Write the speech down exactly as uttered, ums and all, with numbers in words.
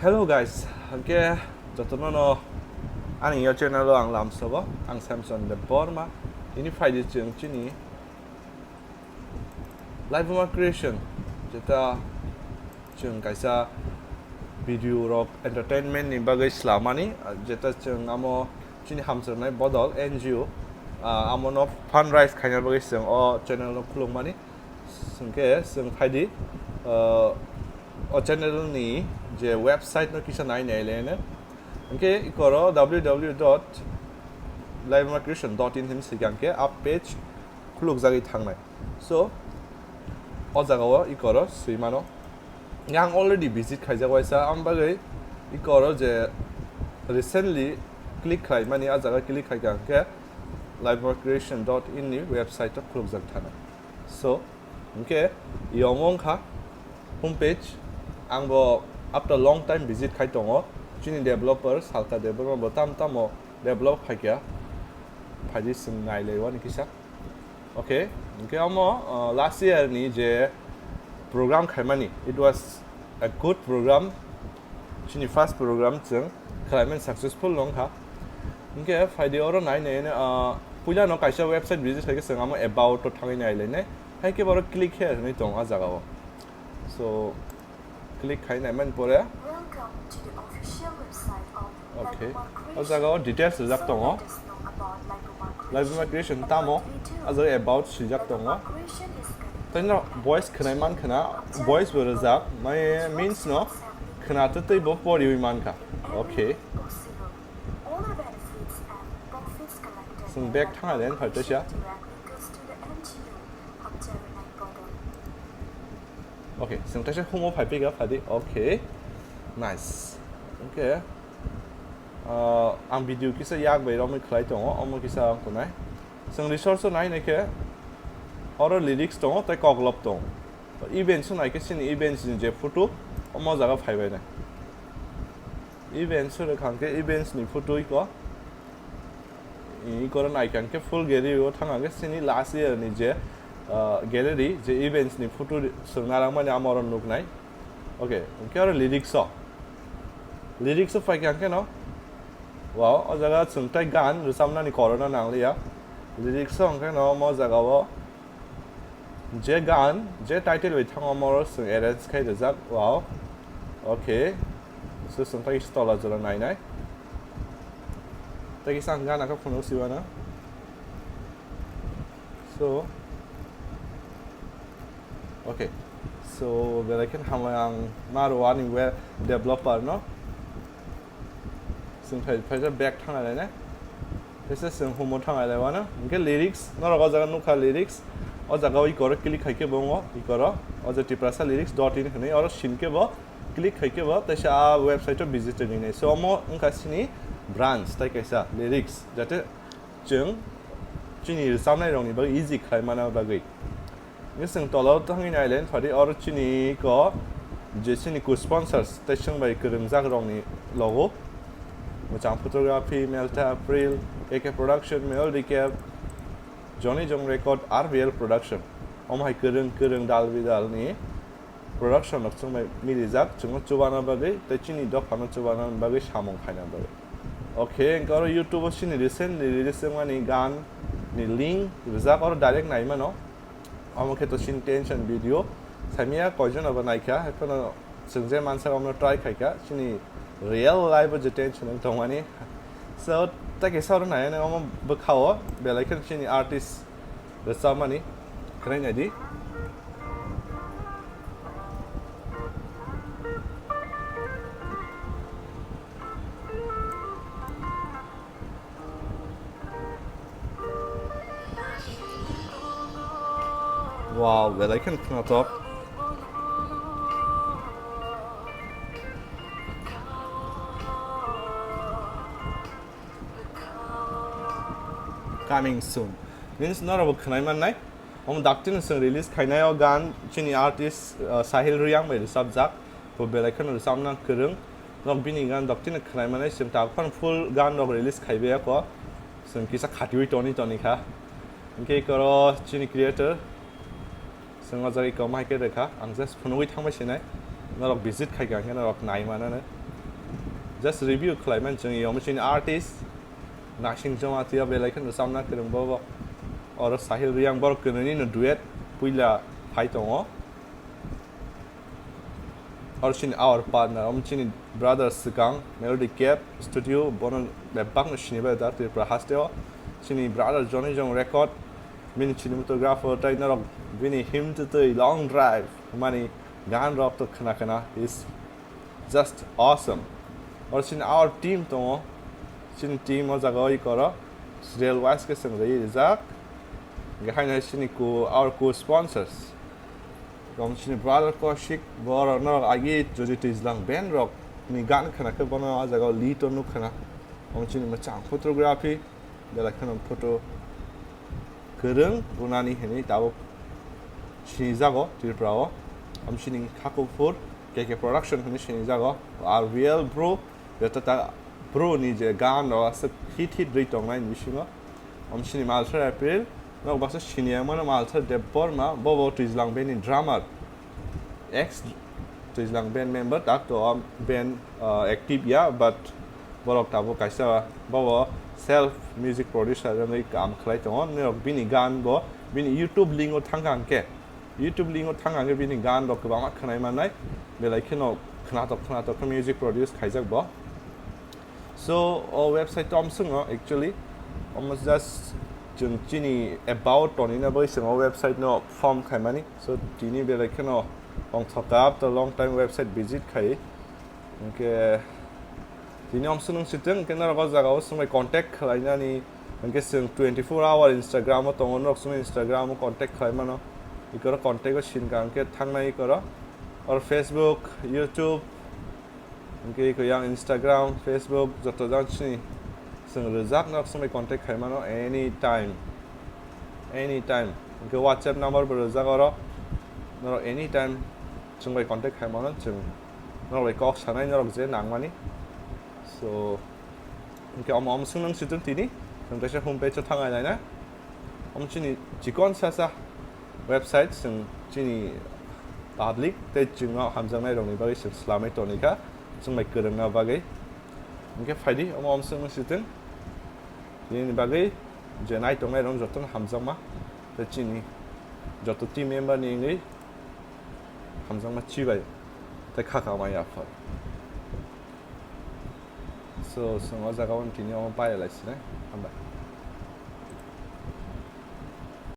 Hello guys, hwnkhe jotono no ani yo channel o ang lamsogo, ang Samson Debbarma. Ini phaidi chwng chini Live Creation, jeta chwng kaisa video rok entertainment ni bagwi slamani, jeta chwng amo chini hamjaknai bodol N G O, ah, amo no fundraise khaina bagwi chwng o channel no khulukmani. Hwnkhe chwng phaidi, ah, o channel ni je website no kisa nai nai lene. Hwnkhe ikoro w w w dot live creation dot in hin sikang khe a page khulukjagwi thangnai. So, o jaga o ikoro swi mano. Yang already visit khaijak waisa, ang bagwi ikoro je recently click khlaimani, a jaga click khaikha hwnkhe live creation dot in ni website o khulukjak thana. So, hwnkhe yomo wngkha home page, ang bo after long time visit khai tongo. Chini developer, Salka developer bo tam tamo develop khaikha, phaidi chwng nailaiwani kisa. Okay, hwnkhe omo, uh, last year ni je program khaimani, it was a good program. Chini first program chwng khlaimani successful wngkha. Hwnkhe phaidi oro nai nai, uh, puila no kaisa website visit khaikhe chwng amo about o thangwi nai lainai. Hai khe borok click here hinwi tongo a jaga o. So, click khai naimani pore. Welcome to the official website of Okay. Live O jaga o details rijak tongo. Live Creation tamo? A jaga about swijak tongo. Tei no voice khwnai man khna, voice bo rijak, mai means no khna tei tei bo poriwi man kha. Okay. Chwng back thang alen phai teisa. Okay, chwng teisa humo phai pika phadi. Okay. Nice. Okay. Ah, ang video kisa yak bai romwi khlai tongo, omo kisa ang kunai. Chwng resource o nai nai khe oro lyrics tongo tei koklop tongo. Events o nai khe chini events ni je photo omo jaga phai bai nai. Events o rwkha hwnkhe events ni photo iko. Iko oro nai kha hwnkhe full gallery o thang hwnkhe chini last year ni je, ah, gallery je events ni photo ri-, swrwng narwkmani amo oro nuknai. Okay, hwnkhe oro lyrics o. Lyrics o phai kha hwnkhe no. Wow, o jaga chwng tai gan rwchapnani korokno nangliya. Lyrics o hwnkhe no omo jaga o je gan, je title bai thango omo oro chwng arrange khai rijak. Wow. Okay. So chwng tai kisa tola jora nainai. Tai kisa ang gana khe phunuk siwano. So, okay. So, belai khe hambai ang ma rwani web developer no. Chwng phai, phaisa back thang lai ne. Phaisa chwng humo thang lai wano. Hwnkhe lyrics, norok o jaga nukha lyrics. O jaga o ikoro click khai khe bo wngo, ikoro. O je Tiprasa lyrics dot in hwnwi oro sin khe bo, click khai khe bo, teisa a website o visit rinai. So, omo wngkha chini branch, tai kaisa lyrics. Jate chwng chini rwchapnai rokni bagwi easy khlai mana bagwi. Hwnkhe chwng tola o thangwi nai le phadi oro chini ko je chini co-sponsors tei chwng bai kwrwngjak rokni logo. Mwchang Photography, Melta April, A K Production, Mel Recap, Johnny Jong Record, R B L Production. Omo hai kwrwng kwrwng dal bidal ni production rok chwng bai milijak, chwngno chubana bagwi tei chini dophano chubana bagwi samung khaina bagwi. Okay, hwnkhe oro YouTube o chini recently release wngmani gan ni link rijak, oro direct nai mano. Omo khe to chini tension video. Saimaya koijon abo naikha, haiphano chwng je mansa omo try khaikha, chini real life o je tension wng tongmani. So, tei kaisa oro nai, omo bwkha o belai kheno chini artist rwchapmani khwnai naidi. Wow, belai kheno khwnathok. Coming soon. Means norokbo khwnai mannai. Omo daktino chwng release khainai o gan chini artist, uh, Sahil Riyang bai rwchapjak. Bo belai kheno rwchapna kwrwng. Nok bini gan daktino khwnai mannai, chwng tabuk phano full gan rok release khaibai ya kho. Chwng kisa khatiwi toni toni kha. Hwnkhe ikoro chini creator. Chwng o jaga iko mai khe rwkha, ang just phunugwi thangbai sinai, norok visit khaikha hwnkhe norok nai mananai. Just review khlaimani chwng, omo chini artist Naising Jamatia, belai kheno chamna kwrwng bo. Oro Sahil Reang, borok kwnwi no duet puila phai tongo. Oro chini our partner, omo chini brother swkang Melody Cap Studio, bono bebakno sinibai da Tripura hasteo. Chini brother Johnny Jong Record, bini cinematographer, tai norok bini him twtwi Long Drive mani gan rok to khna khna is just awesome. Oro chini our team tongo, chini team o jaga o ikoro serial wise khe chwng rwi rijak. Hingkhe haino hai chini co-, our co-sponsors, omo chini brother Kaushik, borok norok agi jodi Twijlang band rok ni gan khna khe bono o jaga o lead o nuk khna. Omo chini mwchang photography, belai kheno photo kwrwng bunani hinwi tabuk sinijago Tripura o. Omo chini kha kuphur K K Production hinwi sinijago. R V L bro, joto ta bro ni je gan rok aswk hit hit rwi tongnai ni bisingo. Omo chini Malthar April, nok baksa siniya mano Malthar Debbarma, bobo Twijlang band ni drummer. Ex Twijlang band member, tak to o band, uh, active ya, but borok tabuk kaisa bobo self music producer wngwi kam khlai tongo. Norok bini gan bo bini YouTube link o thangkha hwnkhe, YouTube link o thangkha hwnkhe bini gan rok kwbangma khwnai mannai, belai kheno khnatok khnatok khe music produce khaijak bo. So o website to omo swngno actually, omo just chwng chini about tonina bagwi chwng o website no form khaimani. So tini belai kheno ongthok after long time website visit khai. Hwnkhe tini omo swngno switwng hwnkhe norok o jaga o swngbai contact khlainani, hwnkhe chwng twenty four hour Instagram o tongo, norok swngno Instagram o contact khlaimano. Ikoro contact o sinkha hwnkhe thangnai ikoro, or Facebook, YouTube, hwnkhe iko yang Instagram, Facebook joto jang chini chwng rwjak, norok swngbai contact khaimano anytime, anytime. Hwnkhe WhatsApp number bo rwjak oro, norok anytime chwngbai contact khaimano, chwng norok bai kok sanai norok je nangmani. So hwnkhe omo omo swngno switwng tini, chwng kaisa homepage o thangai naina. Omo chini chikon sasa website, chwng chini public tei chwngno hamjaknai rokni bagwi chwng swlamwi tonikha, chwng bai kwrwngna bagwi. Hwnkhe phaidi, omo omo swngno switwng. Nini bagwi je nai tongnai rok jotono hamjakma, tei chini joto team member ni wngwi hamjakma chibai tei kha kha mai aphar. So, chwng o jaga o tini omo pai lai sinai, hambai.